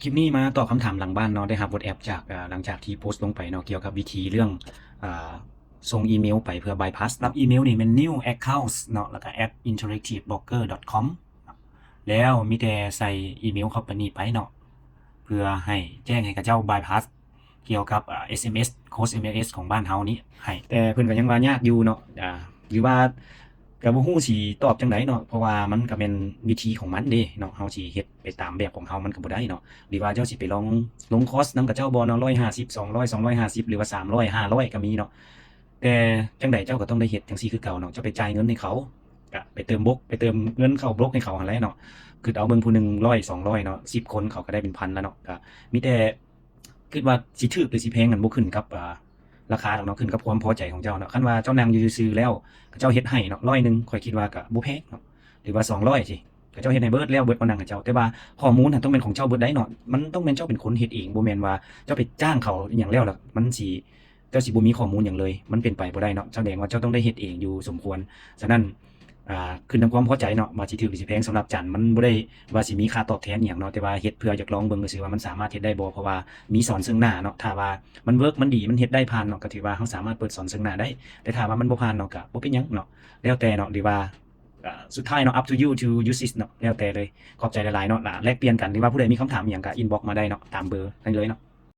ຄລິບນີ້ມາຕອບຄຳຖາມຫຼັງບ້ານເນາະ ໄດ້ຮັບ WhatsApp ຈາກ ເອີ ຫຼັງຈາກທີ່ໂພສລົງໄປເນາະ ກ່ຽວກັບວິທີເລື່ອງ ເອີ ສົ່ງອີເມວໄປເພື່ອ bypass ລັບອີເມວນີ້ແມ່ນ new accounts ເນາະ ແລ້ວກະ at interactive broker dot com ແລ້ວມີແຕ່ໃສ່ອີເມວ company ໄປເນາະ ເພື່ອໃຫ້ແຈ້ງໃຫ້ເຂົາເຈົ້າ bypass ກ່ຽວກັບ ເອີ SMS code SMS ຂອງບ້ານເຮົານີ້ໃຫ້ ແຕ່ເພິ່ນກໍຍັງວ່າຍາກຢູ່ເນາະ ອາ ຫຼືວ່າ ກໍບໍ່ຮູ້ຊິຕອບຈັ່ງໃດເນາະ ເພາະວ່າມັນກໍແມ່ນວິທີຂອງມັນເດ້ເນາະ ເຮົາຊິເຮັດໄປຕາມແບບຂອງເຮົາມັນກໍບໍ່ໄດ້ເນາະ ຫຼືວ່າເຈົ້າຊິໄປລອງລົງຄອສນຳເຂົາເຈົ້າບໍ່ເນາະ ຮ້ອຍຫ້າສິບ ສອງຮ້ອຍ ສອງຮ້ອຍຫ້າສິບ ຫຼືວ່າ ສາມຮ້ອຍ ຫ້າຮ້ອຍ ກໍມີເນາະ ແຕ່ຈັ່ງໃດເຈົ້າກໍຕ້ອງໄດ້ເຮັດຈັ່ງຊີ້ຄືເກົ່າເນາະ ເຈົ້າໄປຈ່າຍເງິນໃຫ້ເຂົາ ກະໄປເຕີມບົກ ໄປເຕີມເງິນເຂົ້າບົກໃຫ້ເຂົາຫັ້ນແຫຼະເນາະ ຄິດເອົາເບິ່ງຜູ້ໜຶ່ງຮ້ອຍ ສອງຮ້ອຍເນາະ ສິບຄົນເຂົາກໍໄດ້ເປັນພັນແລ້ວເນາະ ກະມີແຕ່ ຄິດວ່າຊິຖືກຫຼືຊິແພງນັ້ນບໍ່ຂຶ້ນກັບ ອາ ລາຄາດອກເນາະ ຂຶ້ນກັບຄວາມພໍໃຈຂອງເຈົ້າເນາະ ຄັນວ່າເຈົ້ານັ່ງຢູ່ຊື່ໆແລ້ວ ເຂົາເຈົ້າເຮັດໃຫ້ເນາະ ຮ້ອຍໜຶ່ງ ຂ້ອຍຄິດວ່າກໍບໍ່ແພງເນາະ ຫຼືວ່າ ສອງຮ້ອຍ ຊີ້ ເຂົາເຈົ້າເຮັດໃຫ້ເບິດແລ້ວ ເບິດບ່ອນນັ່ງໃຫ້ເຈົ້າ ແຕ່ວ່າຂໍ້ມູນຫັ້ນຕ້ອງແມ່ນຂອງເຈົ້າເບິດໄດ໋ເນາະ ມັນຕ້ອງແມ່ນເຈົ້າເປັນຄົນເຮັດເອງ ບໍ່ແມ່ນວ່າເຈົ້າໄປຈ້າງເຂົາອີ່ຫຍັງແລ້ວ ແລ້ວມັນຊິ ເຈົ້າຊິບໍ່ມີຂໍ້ມູນຫຍັງເລີຍ ມັນເປັນໄປບໍ່ໄດ້ເນາະ ສະແດງວ່າເຈົ້າຕ້ອງໄດ້ເຮັດເອງຢູ່ສົມຄວນ ສະນັ້ນ ອ່າ ຂຶ້ນນຳຄວາມພໍໃຈເນາະ ວ່າຊິຖືກຫຼືຊິແພງ ສຳລັບຈັນ ມັນບໍ່ໄດ້ວ່າຊິມີຄ່າຕອບແທນອີ່ຫຍັງເນາະ ແຕ່ວ່າເຮັດເພື່ອຢາກລອງເບິ່ງຊື່ໆວ່າມັນສາມາດເຮັດໄດ້ບໍ່ ເພາະວ່າມີສອນເຊິ່ງໜ້າເນາະ ຖ້າວ່າມັນເວີກ ມັນດີ ມັນເຮັດໄດ້ຜ່ານເນາະ ກໍຖືວ່າເຮົາສາມາດເປີດສອນເຊິ່ງໜ້າໄດ້ ແຕ່ຖ້າວ່າມັນບໍ່ຜ່ານເນາະ ກໍບໍ່ເປັນຫຍັງເນາະ ແລ້ວແຕ່ເນາະ ຫຼືວ່າ ອ່າ ສຸດທ້າຍເນາະ up to you to use it ເນາະ ແລ້ວແຕ່ເລີຍ ຂອບໃຈຫຼາຍໆເນາະ ແລະ ແລກປ່ຽນກັນ ຫຼືວ່າຜູ້ໃດມີຄຳຖາມອີ່ຫຍັງກໍ inbox ມາໄດ້ເນາະ ຕາມເບີນັ້ນເລີຍເນາະ.